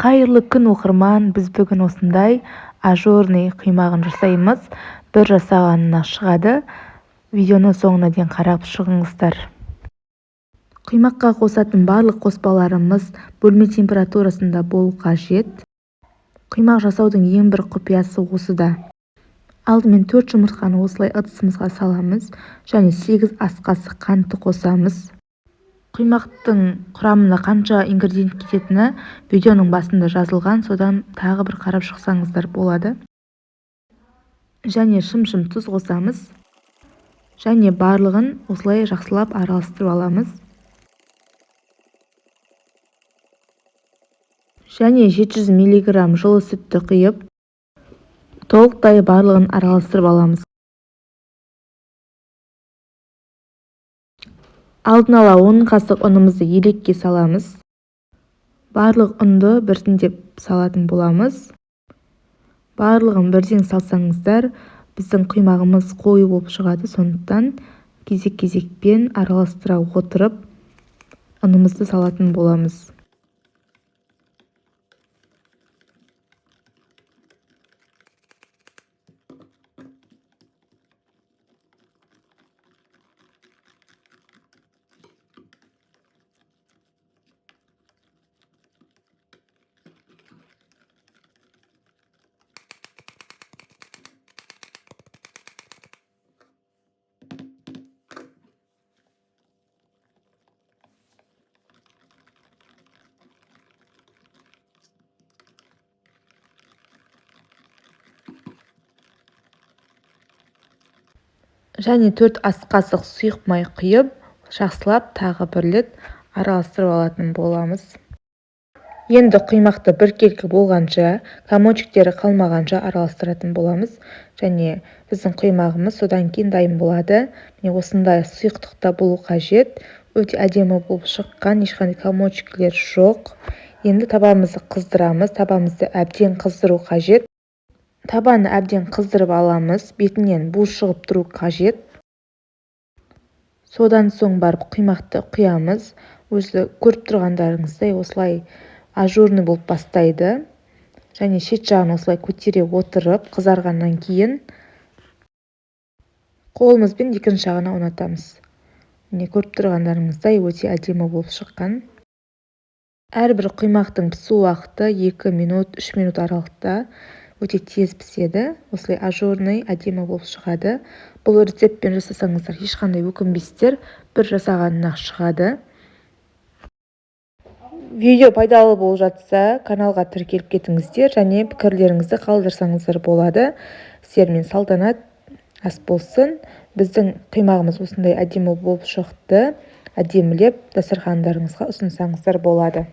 Қайырлы күн, оқырман! Біз бүгін осындай ажурный құймағын жасаймыз. Бір жасағанына шығады. Видеоны соңына дейін қарап шығыңыздар. Құймаққа қосатын барлық қоспаларымыз бөлме температурасында болу қажет. Құймақ жасаудың ең бір құпиясы осыда. Алдымен 4 жұмыртқаны осылай ыдысымызға саламыз және 8 ас қасық қантты қосамыз. Құймақтың құрамына қанша ингредиент кететіні видеоның басында жазылған, содан тағы бір қарап шықсаңыздар болады. Және шым-шым тұз қосамыз. Және барлығын осылай жақсылап араластырып аламыз. Және 700 миллиграмм жылы сүтті құйып, толықтай барлығын араластырып аламыз. Алдын ала 10 қасық ұнымызды елекке саламыз. Барлық ұнды біртіндеп салатын боламыз. Барлығын бірден салсаңыздар, біздің құймағымыз қою болып шығады. Сондықтан кезек-кезекпен араластыра отырып, ұнымызды салатын боламыз. Және 4 ас қасық сұйық май құйып, жақсылап тағы бір рет араластырып алатын боламыз. Енді құймақты біркелкі болғанша, комочектері қалмағанша араластыратын боламыз. Және біздің құймағымыз содан кейін дайын болады. Міне осындай сұйықтықта болу қажет. Өте әдемі болып шыққан, ешқандай комочектер жоқ. Енді табамызды қыздырамыз. Табамызды әбден қыздыру қажет. Табаны әбден қыздырып аламыз, бетінен бу шығып тұру қажет. Содан соң барып құймақты құямыз. Өзі көріп тұрғандарыңыздай осылай ажурный болып бастайды. Және шет жағын осылай көтере отырып, қызарғаннан кейін қолымызбен екінші жағына орнатамыз. Міне көріп тұрғандарыңыздай өте әдемі болып шыққан. Әрбір құймақтың пісу уақыты 2 минут, 3 минут аралықта өте тез піседі. Осылай ажурный, әдемі болып шығады. Бұл рецептпен жасасаңыздар ешқандай өкінбейсіздер, бір жасағаннан шығады. Видео пайдалы болып жатса, каналға тіркеліп кетіңіздер және пікірлеріңізді қалдырсаңыздар болады. Сіздермен Салтанат, ас болсын. Біздің құймағымыз осындай әдемі болып шықты. Әдемілеп дастархандарыңызға ұсынсаңыздар болады.